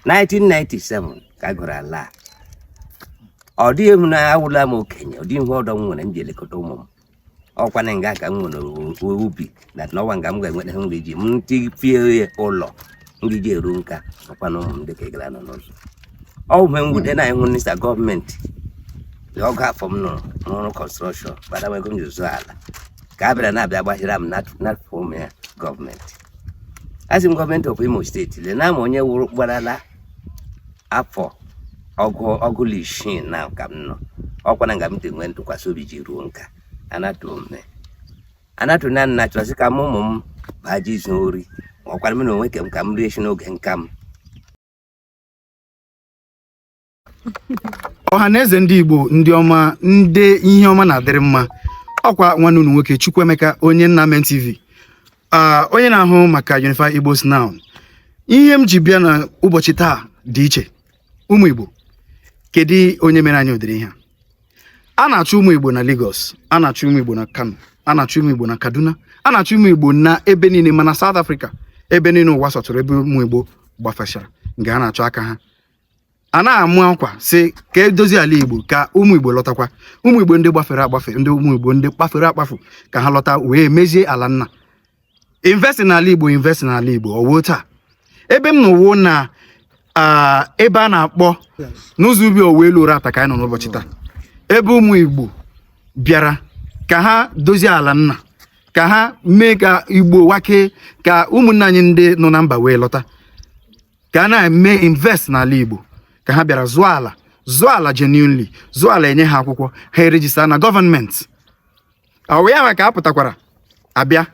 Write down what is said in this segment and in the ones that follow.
1997 ka a gụrụ ala a. Ọ dịghị m na awụla m okenye, ọ dịghị ihe ọdọ m nwere m ji elekọta ụmụ m. Ọkwana nga ka m nwere ubi na n'ọnwa nga m ga-enweta ihe m ga-eji m tifie ụlọ m ga-eji eru nka. Ọkwana ụmụ m dịka ịgara nọ n'ụzọ. Ọ bụ ihe mwute na ịhụ nisa gọọmenti ọgụ afọ m nọrọ n'ọrụ construction gbara m ego m ji zụọ ala ka a bịara na-abịa gbahiri m napụ m ya. Gọọmenti, asị m gọọmenti of Imo Steeti, lee na ma onye wụrụ gbarala afọ 66 na ka m nọ, ọkwa na nga m dị nwee ntụkwasị obi ji ruo nka. Anatụ m anatụ na nna chọrọsị ka m ụmụ m baa ji izu ori, ọkwara m na onwe ke m ka m rie shi n'oge nka m. Ọha na eze ndị Igbo, ndị ọma, ndị ihe ọma na-adịrị mma, ọkwa nwanne unu nwoke Chukwuemeka, onye nna Men TV, onye na-ahụ maka Unify Igbos Now. Ihe m ji bịa na ụbọchị taa dị iche. Ụmụ Igbo, kedu onye mere anyị ụdịrị ihe a? A na-achụ ụmụ Igbo na Lagos, a na-achụ ụmụ Igbo na Kano, a na-achụ ụmụ Igbo na Kaduna, a na-achụ ụmụ Igbo na ebe niile, ma na South Africa, ebe niile ụwa sọtụrụ, ebe ụmụ Igbo gbafechara nke ha na-achọ aka ha. A na-amụ akwa sị ka edozi ala Igbo, ka ụmụ Igbo lọtakwa, ụmụ Igbo ndị gbafere agbafe, ndị ụmụ Igbo ndị kpafere akpafu, ka ha lọta wee mezie ala nna. Invest n'ala Igbo, invest n'ala Igbo. Ọwụ taa ebe m nọwo na ebe a na-akpọ n'ụzọ ubi Ọwaelu Ụrata ka anyị nọ n'ụbọchị taa, ebe ụmụ Igbo bịara ka ha dozie ala nna, ka ha mee ka Igbo wakee, ka ụmụnne anyị ndị nọ na mba wee lọta, ka a na-eme invest n'ala Igbo, ka ha bịara zụọ ala, zụọ ala genuinely, zụọ ala, enye ha akwụkwọ, ha eregister na gọọmenti. Ọ ya ka a pụtakwara abịa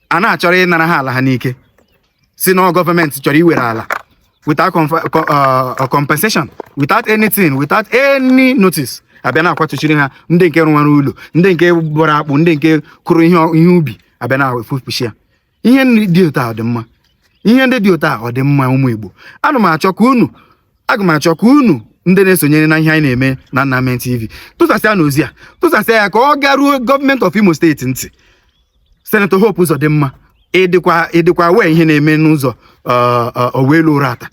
a na-achọrọ ịnara ha ala ha n'ike, si na gọọmenti chọrọ iwere ala without compensation, without anything, without any notice. Abịa na-akwatuchiri ha ndị nke rụwara ụlọ, ndị nke bọrọ akpụ, ndị nke kụrụ ihe ubi, abịa na-efopụchi ya. Ihe ndị dị otu a ọ dị mma? Ihe ndị dị otu a ọ dị mma? Ụmụ Igbo, ana m achọ ka unu, aga m achọ ka unu ndị na-esonyere na ihe anyị na-eme na Nna Men TV tụsasịa na ozi a, tụsasịa ya ka ọ garuo gọọmenti of Imo Steeti ntị. Senator Hope Uzodimma, ịdịkwa wee ihe na-eme n'ụzọ Ọwaelu Ụrata,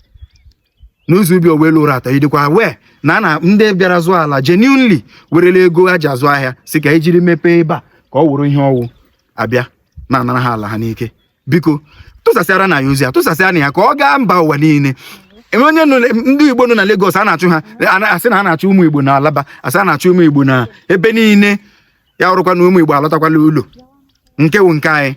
n'ụzọ ubi Ọwaelu Ụrata? Ịdịkwa wee na na ndị bịara zụọ ala genuinely, werele ego ha ji azụ ahịa si ka ejiri mepee ebe a ka ọ wụrụ ihe ọwụ, abịa na-anara ha ala ha n'ike? Biko tụsasịara na ya ozi a, tụsasịara na ya ka ọ gaa mba ụwa niile. Onye nọ, ndị Igbo nọ na Lagos, a na-achụ ha, asị na a na-achụ ụmụ Igbo na Alaba, asị a na-achụ ụmụ Igbo na ebe niile. Ya ọrụkwa na ụmụ Igbo alọtakwala ụlọ nke wụ nke anyị,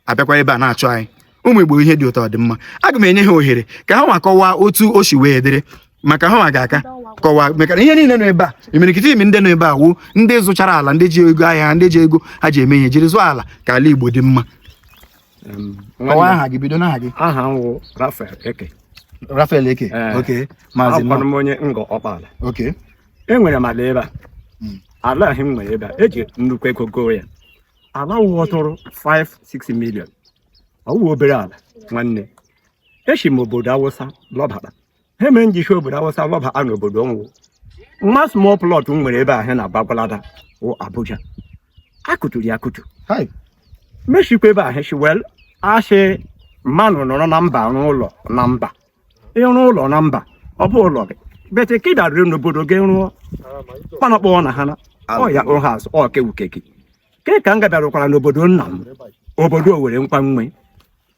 abịakwa ebe a na-achụ anyị. Ụmụ Igbo, ihe dị ụtọ dị mma. Aga m enye ha ohere ka ha nwa kọwaa otu o si wee dịrị, maka ha nwa ga-aka kọwaa, maka na ihe niile nọ ebe a, imirikiti imi ndị nọ ebe a wụ ndị zụchara ala, ndị ji ego ahịa ha, ndị ji ego ha ji eme ihe jiri zụọ ala ka ala Igbo dị mma. Kọwaa aha gị, bido n'aha gị. Aha m wụ Rafael Eke. Rafael Eke. Ee. Ok, maazị. Akwara m onye Ngọ Ọkpala. Enwere m ala ebe a. Ala ahụ m nwere ebe a, eji nnukwu ego goo ya. Ala wụtụrụ 5-6 million. Ọ wụ obere ala, nwanne. Esi m obodo Awụsa lọbata. Ha mere m ji si obodo Awụsa lọbata n'obodo nwụ nwa small plot m nwere ebe a ha na Gwagwalada wụ Abuja. Akụturu ya akụtu. Hai. Mechikwa ebe a ha si wel asị mmanụ nọrọ na mba rụọ ụlọ na mba, ịrụ ụlọ na mba, ọ bụ ụlọ gị bete ka ị bịaruru n'obodo gị rụọ kpanakpọ na ha na ọ ya ụha azụ ọ kewuke gị ke ka m gabịarụkwara n'obodo nna m, obodo Owere nkwa nwe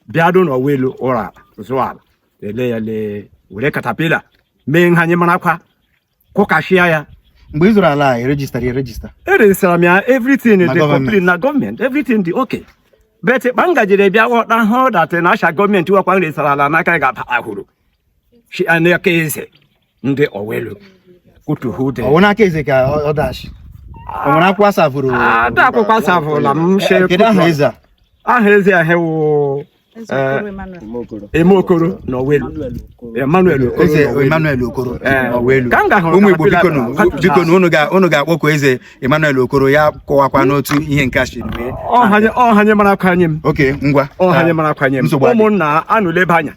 bịa dụ n'ọwa elu ụlọ ala zụọ ala, ele ya lee, were caterpillar mee nha anyị marakwa kụkashịa ya. Mgbe ị zụrụ ala a, erejistara erejista? Eresara m ya, everything Na dị gọọmenti. complete na gọọmenti, everything dị okay, but kpa m gajere bịa ghọta hụ that na asha gọọmenti wakwa m resara ala n'aka ga-aba ahụrụ shi n'aka eze ndị Ọwelu kutuhu dị. Ọ wụ n'aka eze ka ọ dachi? O nwere akwụkwọ asavụrụ? Ada akwụkwọ asavụla m shi. Kedu aha eze a? Aha eze ahụ wụ Eme Okoro na Ọwelu, Emmanuel Okoro Eze na Ọwelu. Emmanuel Okoro. Ee. Ọwelu. Ka m ga-ahụrụ Ụmụ Igbo, caterpillar biko nụ, bịara. biko nụ, unu ga-akpọkọ eze Emmanuel Okoro, ya kọwakwa n'otu ihe nke a siri mee. Ọhanye mara akwanye m. Ok, ngwa. Ọhanye mara akwanye m. Nsogbu adị. Ụmụnna, anụ leba anya,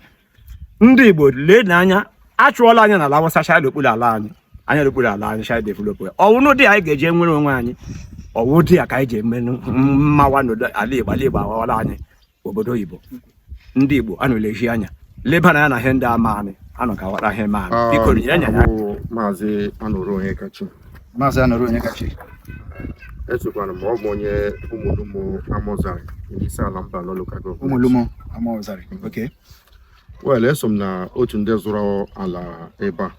ndị Igbo lee n'anya, achụọla anyị n'ala Awụsa cha n'okpuru ala anyị, anya n'okpuru ala anyị cha develop. Ọwụ dị anyị ga-eje nwere onwe anyị, ọwụ dị ya ka anyị ji eme mmawa n'ala Igbo. Ala Igbo aghọọla anyị obodo oyibo. Ndị Igbo, anụ leji anya, lebara anya na ihe ndị ama anyị. Anụ ga-awara ihe ma biko nyere nya ya. Abụ Maazị Anụrụ Onyekachi. Maazị Anọrọ Onyekachi. Esokwara m ọ bụ onye Ụmụlumo Amozari n'isi ala Mbano Local Government. Ụmụlumo Amozari, okay. Well, eso m na otu ndị zụrụ ala ebe a.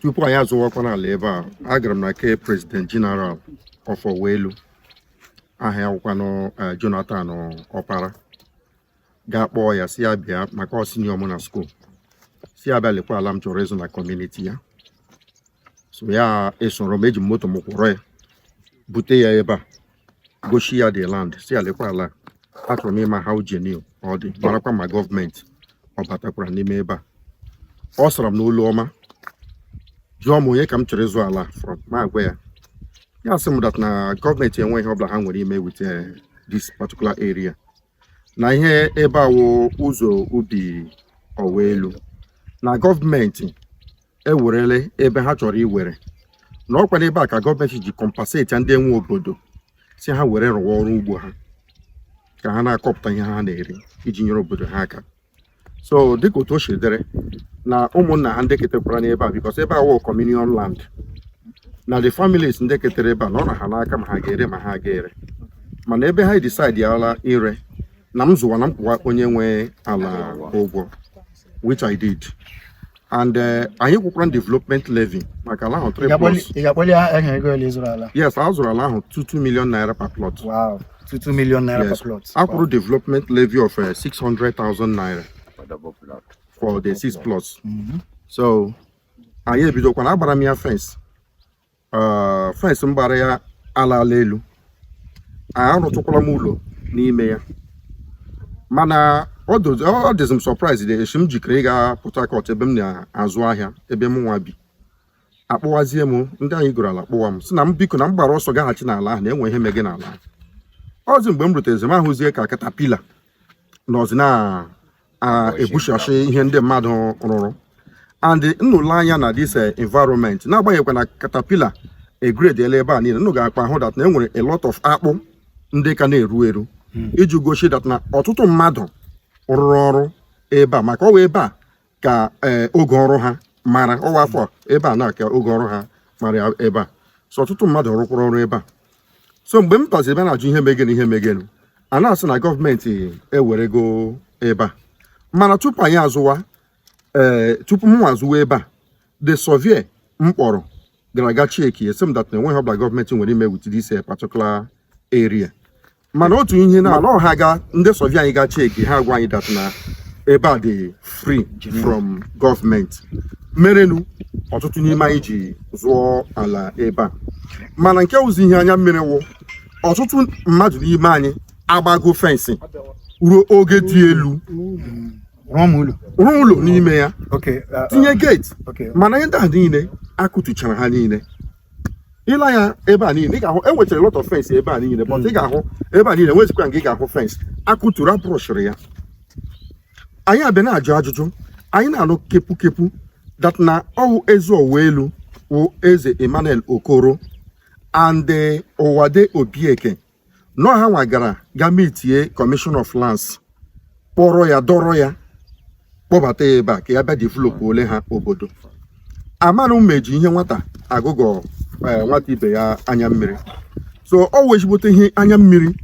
Tupu anyị azụwakwa ala ebe a, agara m na ke President General of Owelu, aha ya wụkwanụ Jonathan Ọpara, gaa kpọọ ya si ya bịa maka ọ senior m na school, si ya bịa lekwa ala m chọrọ ịzụ na community ya. So ya esoro m, eji m moto m kwụrọ ya bute ya ebe a, gosi ya the land, si ya lekwa ala, achọrọ m ịma how genuine ọ dị, marakwa ma gọọmenti ọ batakwara n'ime ebe a. Ọ sara m n'olu ọma, jụọ m onye ka m chọrọ ịzụ ala from. Ma agwa ya, ya sị m that na gọọmenti enweghị ihe ọbụla ha nwere ime with this particular area, na ihe ebe a wụ ụzọ ubi ọwa elu, na gọọmenti ewerele ebe ha chọrọ iwere, na ọkwa n'ebe a ka gọọmenti ji compensate ndị nwe obodo, si ha were rụwa ọrụ ugbo ha ka ha na-akọpụta ihe ha na-eri iji nyere obodo ha aka. So dịka otu o si dịrị na ụmụnna ha ndị ketekwara n'ebe a, because ebe a wụ communion land, na the families ndị ketere ebe a na ọ na ha n'aka ma ha ga-ere ma ha ga-ere, mana ebe ha decide ala ire na m zụwa na m kwụwa onye nwe ala ụgwọ, which I did, and anyị kwụkwara development levy maka ala ahụ 3 plus. Ị ga-akpọli aha ego ole ị zụrụ ala? Yes, a zụrụ ala ahụ 22 million naira per plot. Wow, 22 million naira per Yes. plot. Akwụrụ development levy of 600,000 naira for the six plots. So anyị ebidokwana, agbara m ya fence, fence m gbara ya ala ala elu, anyị arụtụkwala m ụlọ n'ime ya. Mana ọ dịzi m surprise dị esi m jikere ịga Port Harcourt ebe m na-azụ ahịa, ebe m nwa bi, akpọwazie m ndị anyị goro ala, kpọwa m si na m biko na m gbara ọsọ gaghachi n'ala ahụ na enwe ihe mege n'ala ahụ. Ọzi mgbe m rutezi, m ahụzie ka caterpillar nọzi na-ebuchachi ihe ndị mmadụ rụrụ, and nnụle anya na this environment, n'agbanyeghịkwa na caterpillar egredela ebe a niile, nnụ ga-akpa ahụ that na enwere a lot of akpụ ndị ka na-eru eru, iji gosi that na ọtụtụ mmadụ rụrụ ọrụ ebe a, maka ọwa ebe a ka oge ọrụ ha mara, ọwa afọ ebe a na ka oge ọrụ ha mara ebe a. So ọtụtụ mmadụ rụkwara ọrụ ebe a. So mgbe m paziri ebe na-ajụ ihe megenu, ihe megenu, a na-asị na gọọmenti ewerego ebe a. Mana tupu anyị azụwa, tupu m azụwa ebe a, the surveyor m kpọrọ gara aga check, esi m that na enweghị ọbụla gọọmenti nwere ime with this particular area. Mana otu ihe na ala ọha ga ndị surveyor anyị ga check, ha gwa anyị that na ebe a dị free from gọọmenti, merenu ọtụtụ n'ime anyị ji zụọ ala ebe a. Mana nke wụzi ihe anya mmiri wụ, ọtụtụ mmadụ n'ime anyị agbago fence ruo oge dị elu. Rụọ m ụlọ. Rụọ ụlọ n'ime ya, tinye gate. Mana ihe ndị a niile akụtuchara ha niile. Ile anya ebe a niile, ị ga-ahụ enwechara lot of fence ebe a niile, but ị ga-ahụ ebe a niile nwezikwa nke ị ga-ahụ fence akụturu, abụrụshiri ya. Anyị abịa na-ajụ ajụjụ, anyị na-anụ kepu kepu that na ọwụ eze ọwa elu wụ Eze Emmanuel Okoro and Ụwade Obieke nọ ha nwa gara ga meetie Commission of Lands, kpọrọ ya, dọrọ ya, kpọbata ya ebe a ka ya bịa develop ole ha obodo. Amarụ m meji ihe nwata agụgọ nwata ibe ya anya mmiri. So ọ wụ ezigbote ihe anya mmiri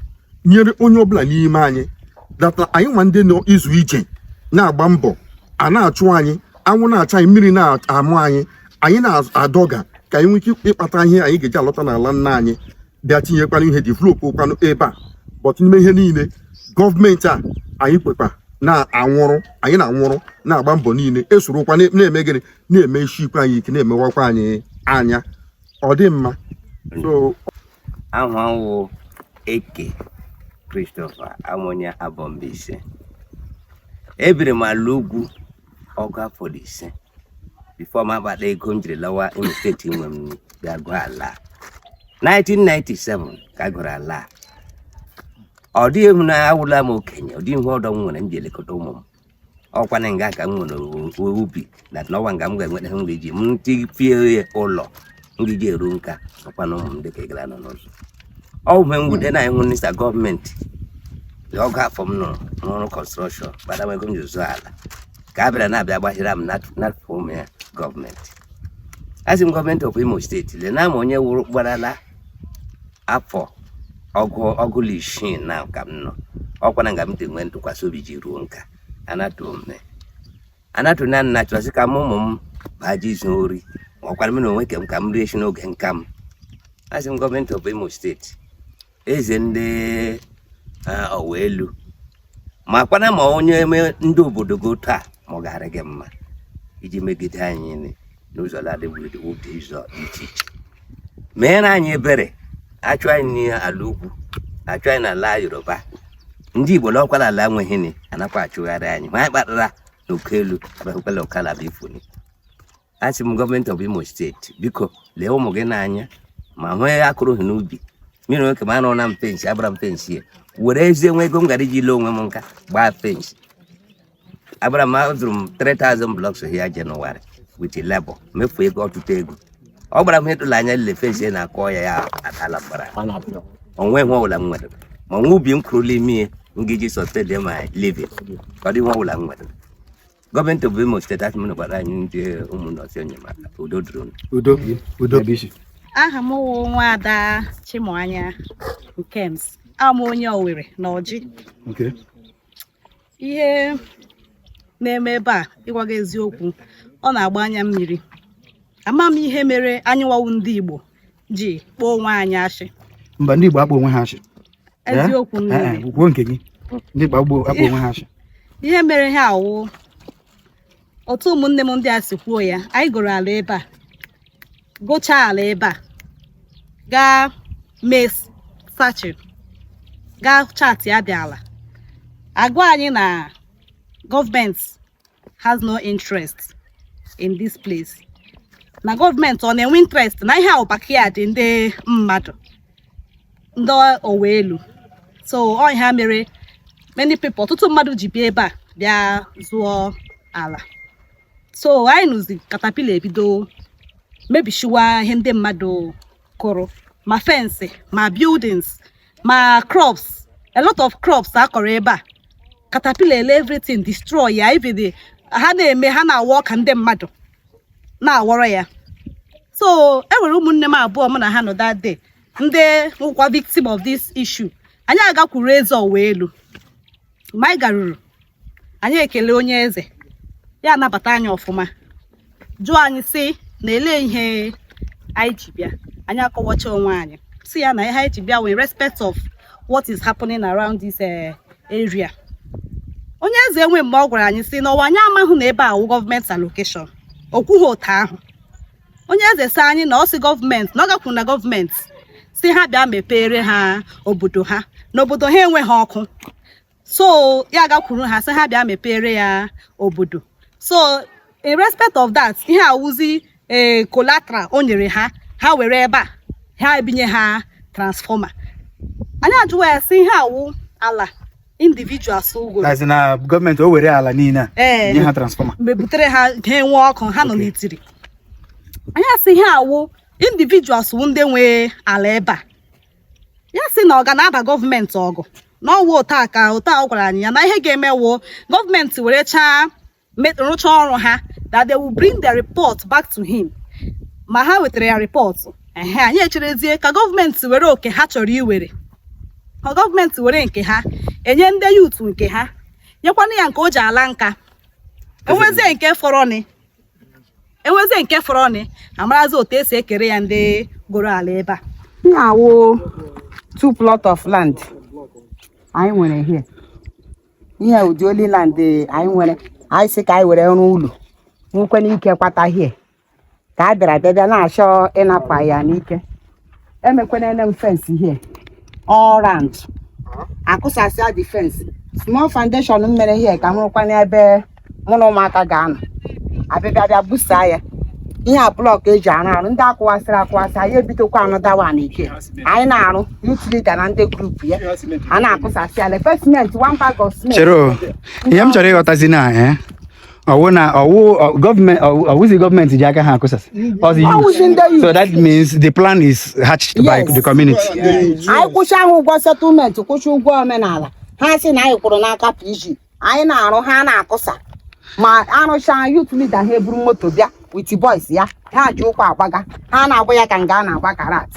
nyere onye ọbụla n'ime anyị that anyị nwa ndị nọ izu ije na-agba mbọ, a na-achụ anyị, anwụ na-acha anyị, mmiri na-amụ anyị, anyị na-adọga ka anyị nwee ike ịkpata ihe anyị ga-eji alọta n'ala nna anyị bịa tinyekwanụ ihe, develop kwanụ ebe a. But n'ime ihe niile, gọọmenti a anyị kwekwa na-anwụrụ, anyị na-anwụrụ, na-agba mbọ niile, esorokwa na-eme gịnị, na-eme isi ikwe anyị ike, na-emewakwa anyị anya ọ dị mma. So Aha wụ Eke Christopher Amonya Abọmbaise. Ebiri m ala ugwu 15 before m akpata ego m jiri lawa Imo Steeti nwe m bịa gụọ ala. 1997 ka a gụrụ ala a. Ọ dịghị m na awụla m okenye, ọ dịghị ihe ọdọ m nwere m ji elekọta ụmụ m. Ọkwana nga ka m nwere ubi na n'ọnwa nga m ga-enweta ihe m ga-eji m tipie ụlọ m ga-eji eru nka, ọkwana ụmụ m dịka ị gara nọ n'ụzọ. Ọ bụ mwute na ịhụ nisa gọọmenti 20 afọ m nọrọ n'ọrụ construction kpata m ego m ji zụọ ala. Ka a bịara na-abịa gbachara m natụpụ m ya gọọmenti. Asị m gọọmenti of Imo steeti, lee na ma onye wụrụ gbarala afọ 66 na ka m nọ ọkwa na nga m dị nwee ntụkwasị obi ji ruo nka anatụ mme anatụ na nna chọsị ka m ụmụ m baa ji izu ori, ma ọkwara m na onwe ke m ka m rie shi n'oge nka m. Asị m gọọmenti of Imo steeti, eze ndị ọwa elu, ma kwana ma onye eme ndị obodo gị otu a, ma ọ gara gị mma iji megide anyị n'ụzọ ladịghị ụdị ụzọ dị iche iche, meere anyị ebere. Achụ anyị n'ala ugwu, achụ anyị n'ala Yoruba, ndị Igbo lọkwala ala enweghị anakwa achụgharị anyị, ma anyị kpatara n'oke elu abịakwala oke ala bụ ifuni. Asị m gọọmenti of Imo steeti, biko lee ụmụ gị n'anya ma hụ akụrụ ha n'ubi mmiri nwoke ma anọ na m fence, agbara m fence ya were ezie nwe ego m gara iji lee onwe m nka gbaa fence. Agbara m, azụrụ m 3000 blocks here January with labor, mefuo ego ọtụtụ ego. Ọ gbara m ịtụla anya lele fence na-akọ ya, ya adala mgbara onwe nwe ọbụla m nwere, ma nwa ubi m kụrụla ime m ga-eji sustain my living, ka ọ dị nwa ọbụla m nwere. Gọọmenti of Imo steeti, asị m na gwara anyị ndị ụmụnọsi enyemaka. Udo dịrị unu. Udo, udo bụ isi. Aha m wụ Nwaada Chimuanya Nkems, ama onye Owerri na Ọjị. Ihe na-eme ebe a, ịgwa gị eziokwu, ọ na-agba anya mmiri. Ama m ihe mere anyị wawu ndị Igbo ji kpọọ onwe anyị ashị. Mba, ndị Igbo akpọ onwe ha ashị? Eziokwu m Eh, niile. Kwuo nke gị, ndị Igbo akpọ onwe ha ashị? Ihe mere ha awụ otu ụmụnne m ndị a si kwuo ya, anyị goro ala ebe a, gochaa ala ebe a, gaa mee searching, gaa chat ya, bịa ala agwa anyị na gọọmenti has no interest in this place. Na gọọmenti ọ na-enwe interest na ihe ahụ backyard ndị mmadụ, ndị owe elu? So ọ ihe mere many people, ọtụtụ mmadụ ji bịa ebe a bịa zụọ ala. So anyị nụzi caterpillar ebido mebishiwa ihe ndị mmadụ kụrụ, ma fence, ma buildings, ma crops, a lot of crops a kọrọ ebe a. Caterpillar ele everything, destroy ya. Even ha na-eme, ha na-awa ọka ndị mmadụ na-awọrọ ya. So e nwere ụmụnne m abụọ mụ na ha nọ that day, ndị nwụkwa victim of this issue. Anyị agakwuru eze ọwa elu. Mgbe anyị garuru, anyị ekele onye eze, ya anabata anyị ọfụma, jụọ anyị sị na ele ihe anyị ji bịa. Anyị akọwacha onwe anyị, si ya na ihe anyị ji bịa with respect of what is happening around this area. Onye eze enwe mgbe ọ gwara anyị sị na ọwa anyị amahụ na ebe a wụ gọọmenti allocation. O kwughị otu ahụ. Onye eze sị anyị na ọ sị gọọmenti, na ọ gakwuru na gọọmenti si ha bịa mepere ha obodo ha, na obodo ha enweghị ọkụ. So ya gakwuru ha sị ha bịa mepere ya obodo. So in respect of that, ihe awụzi ee collateral o nyere ha, ha were ebe a ha ebinye ha transformer. Anyị ajụwa ya sị ihe awụ ala individuals ugoro. As in na gọọmenti o were ala niile a Ee. nye ha transformer? Mgbe butere ha, ha enwe ọkụ, ha nọ n'itiri. Anyị asị ihe awụ individuals wụ ndị nwe ala ebe a. Ya sị na ọ ga na-aba gọọmenti ọgụ na ọwụ otu ka otu a gwara anyị ya na ihe ga-eme wụ gọọmenti were chaa rụchaa ọrụ ha, that they will bring the report back to him. Ma ha wetara ya report ehe, anyị echerezie ka gọọmenti were oke ha chọrọ iwere, ka gọọmenti were nke ha enye ndị youth nke ha, nyekwanụ ya nke o ji ala nka. Enwezie nke fọrọnị, enwezie nke fọrọnị, amarazi otu esi ekere ya ndị goro ala ebe a. Nna-awụ two plot of land anyị nwere here. Ihe ụdị only land anyị nwere, anyị sị ka anyị were rụọ ụlọ, nwekwe n'ike kwata here, ka a bịara bịa bịa na-achọ ịnapụ ya n'ike. Emekwana m fence here all round, akụsasịa the fence. Small foundation m mere here ka m rụkwana ebe mụ na ụmụaka ga-anọ, abịabịa bịa busaa ya. Ihe a block eji arụ arụ, ndị akwụwasịrị akwụwasị. Anyị ebidokwa another one again anyị na-arụ. Youth leader na ndị group ya a na-akụsasị ala cement, one bag of cement. Chere o, ihe m chọrọ ịghọtazi na ọwụ na ọwụ gọọmenti, ọwụzi gọọmenti ji aka ha akụsasị ọzi Ọwụzi ndị youth? youth. So that means the plan is hatched by Yes. the community. Anyị kwụcha ha ụgwọ settlement, kwụcha ụgwọ omenala ha, sị na anyị kwụrụ n'aka PG. Anyị na-arụ, ha na-akụsa. Ma arụcha, youth leader ha eburu moto bịa with boys ya, ha ji ụkwụ agbaga, ha na-agba ya ka nga a na-agba karat.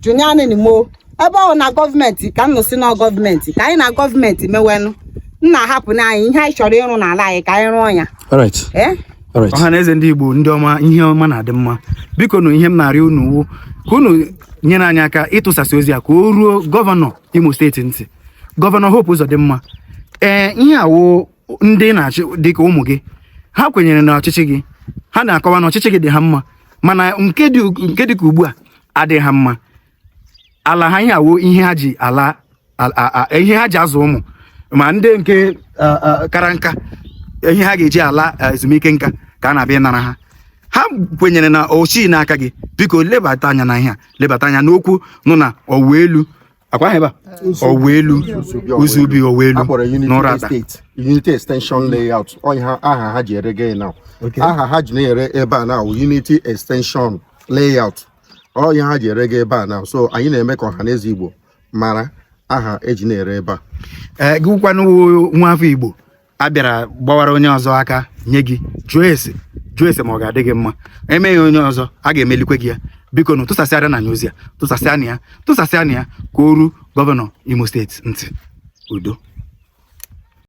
Jụnyanị mo ebe ọ na gọọmenti ka m si na gọọmenti ka anyị na gọọmenti mewenụ nna hapụ na anyị ihe anyị chọrọ ịrụ n'ala anyị ka anyị rụọ ya. Alright. Ee. Alright. Ọha na eze ndị Igbo, ndị ọma, ihe ọma na-adị mma. Biko nụ, ihe m na-arịọ unu wụ ka unu nyere anyị aka ịtụsasị ozi a ka o ruo gọvanọ Imo steeti ntị, Gọvanọ Hope Uzodimma. Ee, ihe awụ ndị na-achị dịka ụmụ gị, ha kwenyere na ọchịchị gị, ha na-akọwa na ọchịchị gị dị ha mma, mana nke dị ka ugbu a adịghị ha mma. Ala ha, ihe awụ ihe ha ji ala ihe ha ji azụ ụmụ, ma ndị nke kara nka, ihe ha ga-eji ala ezumike nka ka a na-abịa ịnara ha. Ha kwenyere na ochi n'aka gị. Biko lebata anya na ihe a, lebata anya n'okwu nọ na ọwụ elu akwa ahụ ebe a, ọwụ elu ụzọ ubi, ọwụ elu akpọrọ Unity n'ụra ata. Estate, Unity Extension Layout. Ọ ha aha ha ji ere gị now. Aha ha ji na-ere ebe a now, Unity Extension Layout. Ọ ya ha ji ere gị ebe a now. So anyị na-eme ka ọha na eze Igbo mara aha eji na-ere ebe a. Ee, gị kwanụ nwa afọ Igbo a bịara gbawara onye ọzọ aka nye gị, jụọ ese, jụọ ese ma ọ ga-adị gị mma. Emeghị onye ọzọ a ga-emelikwe gị ya. Biko nụ, tụsasịara na anyị ozi a, tụsasịa na ya, tụsasịa na ya ka o ruo gọvanọ Imo steeti ntị. Udo.